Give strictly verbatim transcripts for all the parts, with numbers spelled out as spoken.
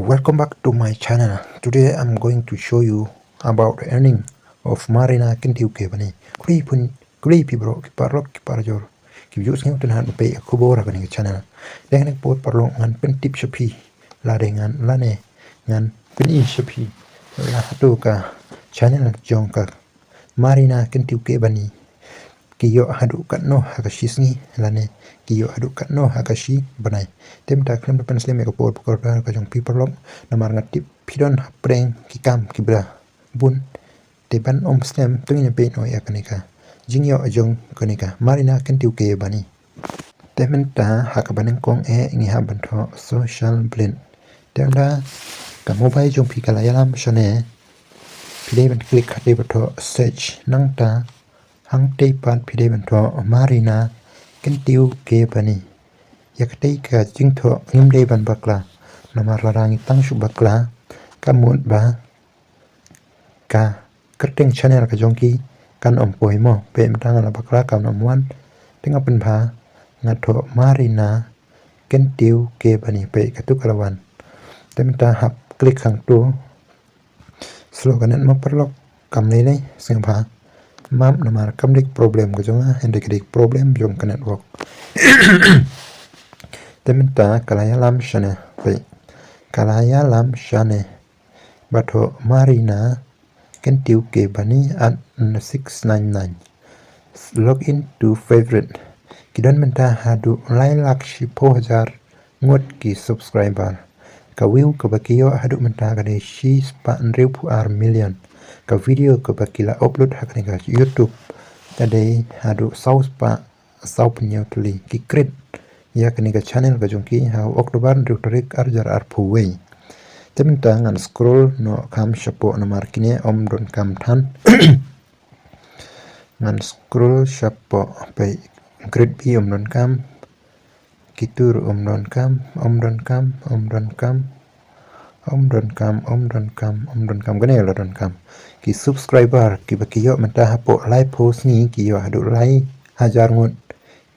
Welcome back to my channel. Today I'm going to show you about the earning of Marina Kyntiew Kebani. Khublei phi, khublei phi bro, ki paralok, ki parajor, ki views ngi u tynhad ba peit khubor ha kane ka channel. Dang nang por paralok ngan pyntip sha phi, lane ngan, lane ngan pyni sha phi la hato ka channel jong ka Marina Kyntiew Kebani ki ïoh haduh katno ha ka shi sngi, lane ki ïoh haduh katno ha ka shi bnai. Te mynta khlem da pynslem ïa ka por, por ka jong phi paralok, namar nga tip phi don hapdeng ki kam ki bynta bun. Te ban ym slem, to ngin ïa peit noh ïa kane ka jingïoh jong kane ka Marina Kyntiew Kebani. Te mynta ha kaba nyngkong eh ngi hap ban thoh Social Blade. Te ynda ka mobile jong phi ka la ïalam shane, phi dei ban click ha kata ba thoh search, nangta hangtei pat phi dei ban thoh Marina Kyntiew Kebani. Ïa katei ka jingthoh ngim dei ban bakla, namar lada ngi tang shu bakla, ka mut ba ka kyrteng channel ka jong ki kan ym poi mo. Peit mynta nga la bakla kan ym wan. Te nga pynbha nga thoh Marina Kyntiew Kebani, peit katu ka la wan. Te mynta hap click hangtu. Slow ka net mo paralok, kam lei lei, sngewbha map namar kam dei problem ka jong nga, hynrei ka dei problem jong ka network. Te mynta ka la ïalam shane, peit. Ka la ïalam shane ba thoh Marina Kyntiew Kebani at six nine nine. Log in to favorite. Ki don mynta haduh lai lak shiphew hajar ngut ki subscriber. Ka view kaba ki ïoh haduh mynta ka dei shispah hynriewphew ar million. Ka video kaba ki la upload ha kane ka YouTube ka dei haduh sawspah sawphew hynñiew tylli. Ki create ïa kane ka channel ka jong ki ha u October hynriew tarik arhajar arphew wei. Te mynta ngan scroll noh kam shapoh namar kine ym donkam than. Ngan scroll shapoh, peit, grade B ym donkam. Kitur ym donkam, ym donkam, ym donkam. Ym donkam, ym donkam, ym donkam, kane la donkam. Ki subscriber kiba ki ïoh mynta hapoh laiphew sngi ki ïoh haduh lai hajar ngut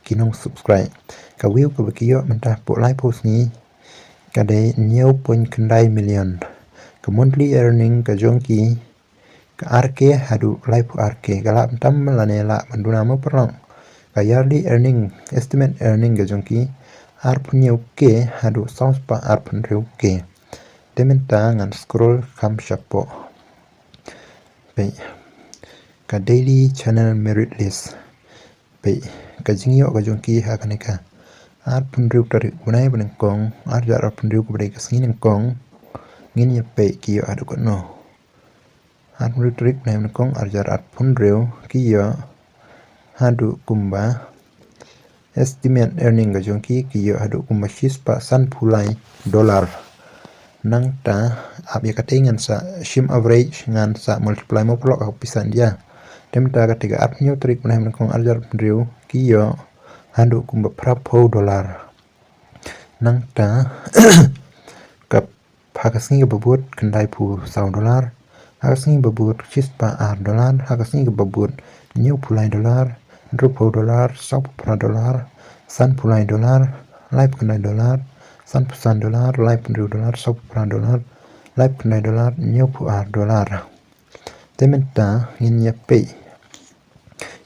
ki nong subscribe. Ka view kaba ki ïoh mynta hapoh laiphew sngi ka dei hynñiew point khyndai million. Ka monthly earning ka jong ki ka ar K haduh laiphew ar K, ka lah ban tam lane lah ban duna mo paralok. Ka yearly earning, estimate earning ka jong ki arphew hynñiew K haduh sawspah arphew hynriew K. Te mynta ngan scroll kam shapoh. Peit, ka daily channel merit list. Peit, ka jingïoh ka jong ki ha kane ka arphew hynriew tarik bnai ba nyngkong arhajar arphew hynriew kaba dei ka sngi nyngkong. Ngin ïa peit ki ïoh haduh katno. Arphew hynriew tarik bnai ba nyngkong arhajar arphew hynriew ki ïoh haduh kumba, estimate earning ka jong ki ki ïoh haduh kumba shispah sanphew lai dollar. Nangta ap ïa katei ngan sa shim average, ngan sa multiply mo paralok ha ka pisa India. Te mynta katei ka arphew hynñiew tarik bnai ba nyngkong arhajar arphew hynriew ki ïoh haduh kumba phraphew dollar. Nangta ka ha ka sngi kaba bud khyndaiphew saw dollar, ha ka sngi kaba bud shispah ar dollar, ha ka sngi kaba bud hynñiewphew lai dollar, hynriewphew dollar, sawphew phra dollar, sanphew lai dollar, laiphew khyndai dollar, sanphew san dollar, laiphew hynriew dollar, sawphew phra dollar, laiphew khyndai dollar, hynñiewphew ar dollar. Te mynta ngin ïa peit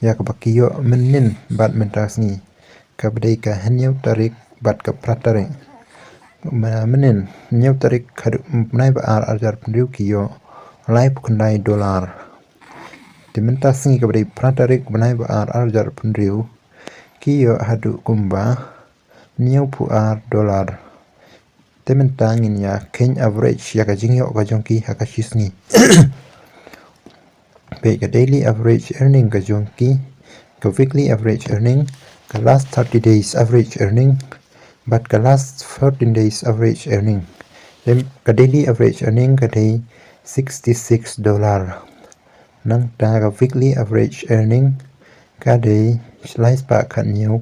ïa kaba ki ïoh mynnin bad mynta ka sngi, kaba dei ka hynñiew tarik bad ka phra tarik. Mynnin hynñiew tarik haduh bnai ba ar arhajar arphew hynriew ki ïoh laiphew khyndai dollar. Te mynta ka sngi kaba dei phra tarik bnai ba ar arhajar arphew hynriew ki ïoh haduh kumba hynñiewphew ar dollar. Te mynta ngin ïa kheiñ average ïa ka jingïoh ka jong ki ha ka shi sngi. Peit, ka daily average earning ka jong ki, ka weekly average earning, ka last thirty days average earning bad ka last fourteen days average earning. Te ka daily average earning ka dei sixty six dollar. Nangta ka weekly average earning ka dei lai spah khathynñiew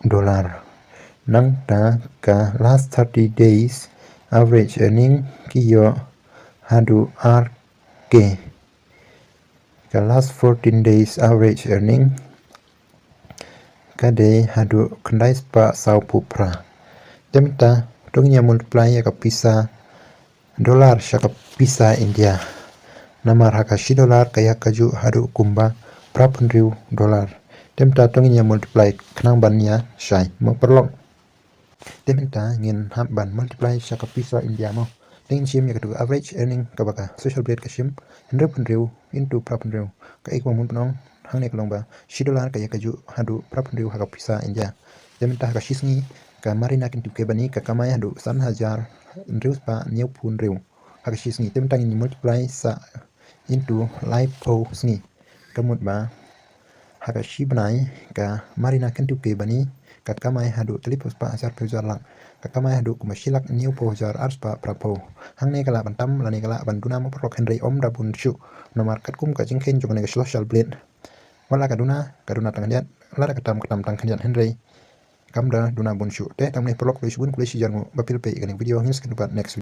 dollar. Nangta ka last thirty days average earning ki ïoh haduh ar K. Ka last fourteen days average earning ka dei haduh khyndai spah sawphew phra. Te mynta to ngin ïa multiply ïa ka pisa dollar sha ka pisa India. Namar ha ka shi dollar ka ïa kajuh haduh kumba phra phew hynriew dollar. Te mynta to ngin ïa multiply khnang ban ïa shai mo paralok. Te mynta ngin hap ban multiply sha ka pisa India mo. Te ngin shim ïa katu ka average earning kaba ka Social Blade ka shim, hynriew phew hynriew into phra phew hynriew, ka ei kaba mut ban ong hangne ka long ba shi dollar ka ïa kajuh haduh phra phew hynriew ha ka pisa India. Te mynta ha ka shi sngi ka Marina Kentucky Bani ka kamai haduh san hajar hynriew spah hynñiew phew hynriew ha ka shi sngi. Te mynta ngin multiply sa into laiphew sngi. Ka mut ba ha ka shi bnai ka Marina Kentucky Bani ka kamai haduh tylli phew spah hajar phew hajar lak. Ka kamai haduh kumba shi lak hynñiew phew hajar ar spah phra phew. Hangne ka lah ban tam lane ka lah ban duna mo paralok, hynrei ym da bun shuh. Namar katkum ka jingkheiñ jong kane ka Social Blade, wat la ka duna ka duna tang khyndiat, lada ka tam ka tam tang khyndiat, hynrei kam da duna bun shuh. Te tang mynne paralok, khublei shibun, khublei shihajar nguh ba phi la peit ïa kane ka video. Ngin sa ïakynduh pat next video.